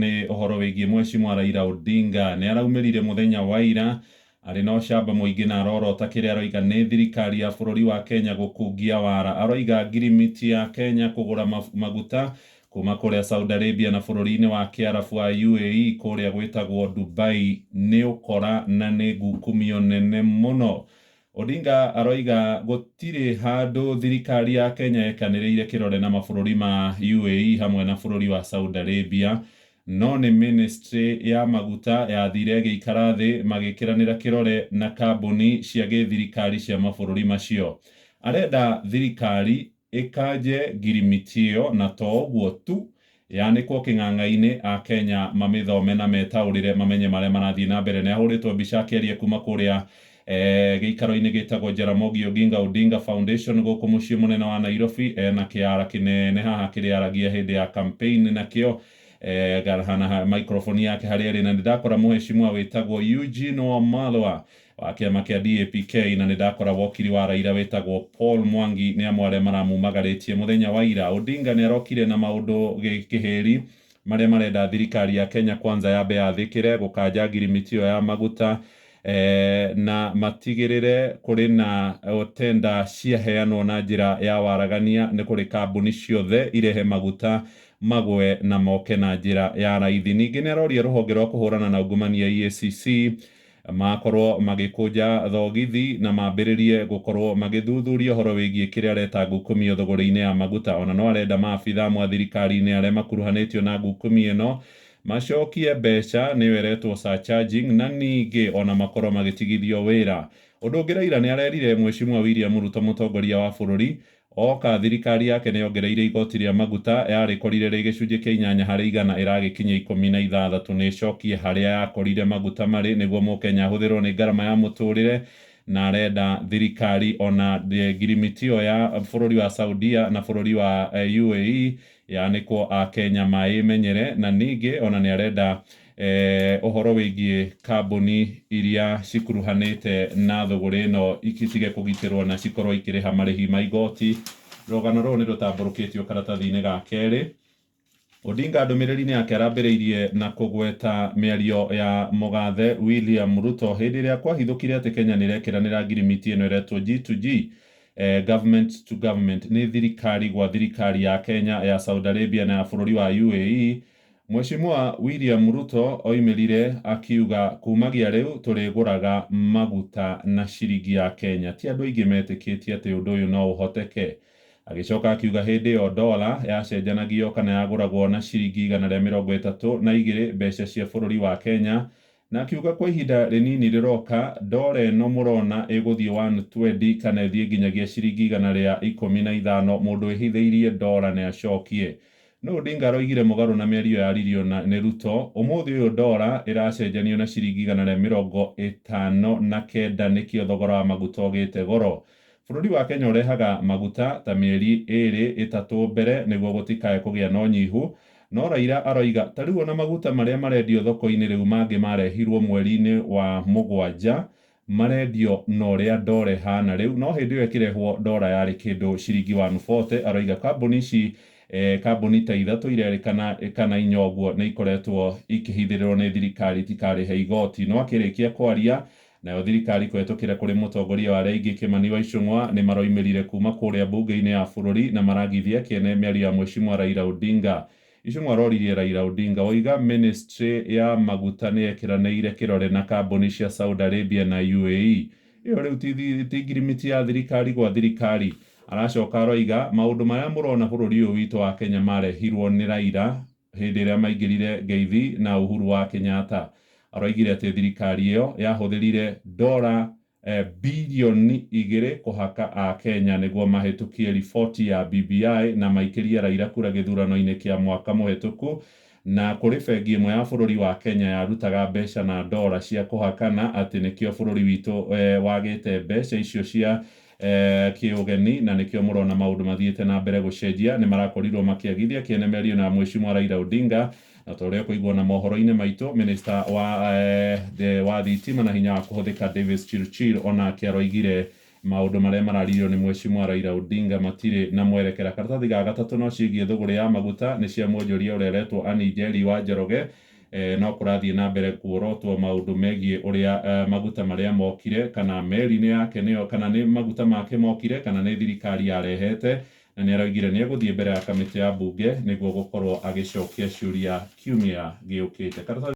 Nĩ ũhoro wĩgiĩ Mheshimiwa Raila Odinga. Nĩ araumĩrire mũthenya wa ira arĩ na ũcamba mũingĩ na arorota kĩrĩa aroiga nĩ thirikari ya bũrũri wa Kenya gũkungia wara. Aroiga ngirimiti ya Kenya kũgũra maguta kuma kũrĩa Saudi Arabia na bũrũri-inĩ wa Kĩarabu wa UAE kũrĩa gwĩtagwo Dubai nĩ ũkora na nĩ ngukumio nene mũno. Odinga aroiga gũtirĩ handũ thirikari ya Kenya ĩkanĩrĩire kĩrore na mabũrũri ma UAE hamwe na bũrũri wa Saudi Arabia, no nĩ ministry ya maguta yathire ĩgĩikara thĩ magĩkĩranĩra kĩrore na kambuni cia gĩthirikari cia mabũrũri macio. Arenda thirikari ĩkanje ngirimiti ĩyo na to ũguo tu, yanĩkwo kĩng'ang'a-inĩ Akenya mamĩthome na metaũrĩre mamenye marĩa marathiĩ na mbere. Nĩ ahũrĩtwo mbica akĩaria kuma kũrĩa gĩikaro-inĩ gĩtagwo Jaramogi Oginga Odinga Foundation gũkũ mũciĩ mũnene wa Nairobi. Ena kĩara kĩnene haha kĩrĩa aragia hĩndĩ ya campaign nakĩo hana microphone yake harĩa ĩrĩ. Na nĩ ndakora mũheshimiwa wĩtagwo Eugene Wamalwa wa kĩama kĩa DAPK, na nĩ ndakora wokiri wa Raila wĩtagwo Paul Mwangi, nĩ amwe arĩa maramumagarĩtie mũthenya wa ira. Odinga nĩ arokire na maũndũ kĩhĩri marĩa marenda thirikari ya Kenya Kwanza yambe yathĩkĩre gũkanja ngirimiti ĩyo ya maguta, na matigĩrĩre kũrĩ na tenda ciaheanwo na njĩra ya waragania nĩ kũrĩ kambuni ciothe irehe maguta magwe na moke na njĩra ya raithi. Ningĩ nĩ aroria rũhonge rwa kũhũrana na ungumania EACC makorwo magĩkũnja thogithi na mambĩrĩrie gũkorwo magĩthuthuria ũhoro wĩgiĩ kĩrĩa areta ngukumio thũgũrĩ-inĩ ya maguta. Ona no arenda maabitha amwe a thirikari-inĩ arĩa makuruhanĩtio na ngukumio ĩno macokie mbeca, nĩyo ĩretwo surcharging, na ningĩ ona makorwo magĩtigithio wĩra. Ũndũ ũngĩ, Raila nĩ arerire Mheshimiwa William Ruto, mũtongoria wa bũrũri, oka thirikari yake nĩ yongereire igoti rĩa maguta, yarĩkorire rĩ gĩcunjĩ kĩa 8% ĩragĩkinyia 16, nĩ ĩcokie harĩa yakorire maguta marĩ nĩguo mũkenya ahũthĩrwo nĩ ngarama ya mũtũrĩre. Na arenda thirikari ona ngirimiti ĩyo ya bũrũri wa Saudia na bũrũri wa UAE yanĩkwo Akenya maĩmenyere. Na ningĩ ona nĩ arenda ũhoro wĩgiĩ kambuni iria cikuruhanĩte na thũgũrĩ ĩno ikitige kũgitĩrwo na cikorwo ikĩrĩha marĩhi ma igoti. Rũgano rũrũ nĩ rũtambũrũkĩtio karatathi-inĩ ga kerĩ. Odinga ndũmĩrĩri-inĩ yake arambĩrĩirie na kũgweta mĩario ya mũgathe William Ruto hĩndĩ ĩrĩa kwahithũkire atĩ Kenya nĩ ĩrekĩranĩra ngirimiti ĩno ĩretwo G2G, government to government, nĩ thirikari gwa thirikari ya Kenya, ya Saudi Arabia na ya bũrũri wa UAE. Mheshimiwa William Ruto oimĩrire akiuga kumagia rĩu tũrĩgũraga maguta na ciringi ya Kenya. Ti andũ aingĩ metĩkĩtie atĩ ũndũ ũyũ no ũhoteke. Agĩcoka akiuga hĩndĩ ĩyo dola yacenjanagio kana yagũragwo na ciringi 132 mbeca cia bũrũri wa Kenya, na akiuga kwa ihinda rĩnini rĩroka dola ĩno mũrona ĩgũthiĩ 120 kana ĩthiĩ nginyagia ciringi 115, mũndũ ĩhithĩirie dola nĩ acokie. No Odinga aroigire mũgarũ na mĩario yaririo na nĩ Ruto, ũmũthĩ ũyũ dola ĩracenjanio na ciringi 159, nĩkĩo thogora wa maguta ũgĩte goro. Bũrũri wa Kenya ũrehaga maguta ta mĩeri 2 3 mbere nĩguo gũtikae kũgĩa na ũnyihu. No Raila aroiga ta rĩu ona maguta marĩa marendio thoko-inĩ rĩu mangĩ marehirwo mweri-inĩ wa mũgwanja marendio na ũrĩa ndora ĩhana rĩu, no hĩndĩ ĩyo ĩkĩrehwo ndora yarĩ kĩndũ ciringi 140. Aroiga kambuni ici, kambuni ta ithatũ irerĩkana kana inya ũguo, nĩ ikoretwo ikĩhithĩrĩrwo nĩ thirikari itikarĩhe igoti. No akĩrĩkia kwaria, nayo thirikari kũhetũkĩra kũrĩ mũtongoria wa arĩa aingĩ Kimani wa Ichung'wa nĩ maroimĩrire kuma kũrĩa mbunge-inĩ ya bũrũri na maragithia kĩene mĩario ya Mheshimiwa Raila Odinga. Ichung'wa aroririe Raila Odinga, oiga ministry ya maguta nĩ yekĩranĩire kĩrore na kambuni cia Saudi Arabia na UAE, ĩyo rĩu ti ngirimiti ya thirikari gwa thirikari? Aracoka aroiga maũndũ marĩa mũrona bũrũri ũyũ witũ wa Kenya marehirwo nĩ Raila hĩndĩ ĩrĩa maingĩrire ngeithi na Uhuru wa Kenyatta. Aroigire atĩ thirikari ĩyo yahũthĩrire dola birioni 2 kũhaka Akenya nĩguo mahĩtũkie riboti ya BBI na maikĩrie Raila kura gĩthurano-inĩ kĩa mwaka mũhĩtũku, na kũrĩ bengi ĩmwe ya bũrũri wa Kenya yarutaga mbeca na dola cia kũhakana, atĩ nĩkĩo bũrũri witũ wagĩte mbeca icio cia kĩũgeni na nĩkĩo mũrona maũndũ mathiĩte na mbere gũcenjia. Nĩ marakorirwo makĩagithia kĩene mĩario na Mheshimiwa Raila Odinga. Na ta ũrĩa kũigwo na mohoro-inĩ maitũ, minister wa thitima na hinya wa kũhũthĩka Davis Chirchir onake aroigire Maũndũ marĩa mararirio nĩ Mheshimiwa Raila Odinga matirĩ na mwerekera. Karatathi ga gatatũ no ciĩgiĩ thũgũrĩ ya maguta nĩ cia mwonjoria ũrĩa ũretwo Anne Njeri wa Njoroge. No kũrathiĩ na mbere kuorotwo maũndũ megiĩ ũrĩa maguta marĩa mokire, kana meri nĩ yake nĩyo, kana nĩ maguta make mokire, kana nĩ thirikari yarehete, na nĩ araugire nĩ egũthiĩ mbere ya kamĩtĩ ya mbunge nĩguo gũkorwo agĩcokia ciũria kiumia gĩũkĩte. Karatathi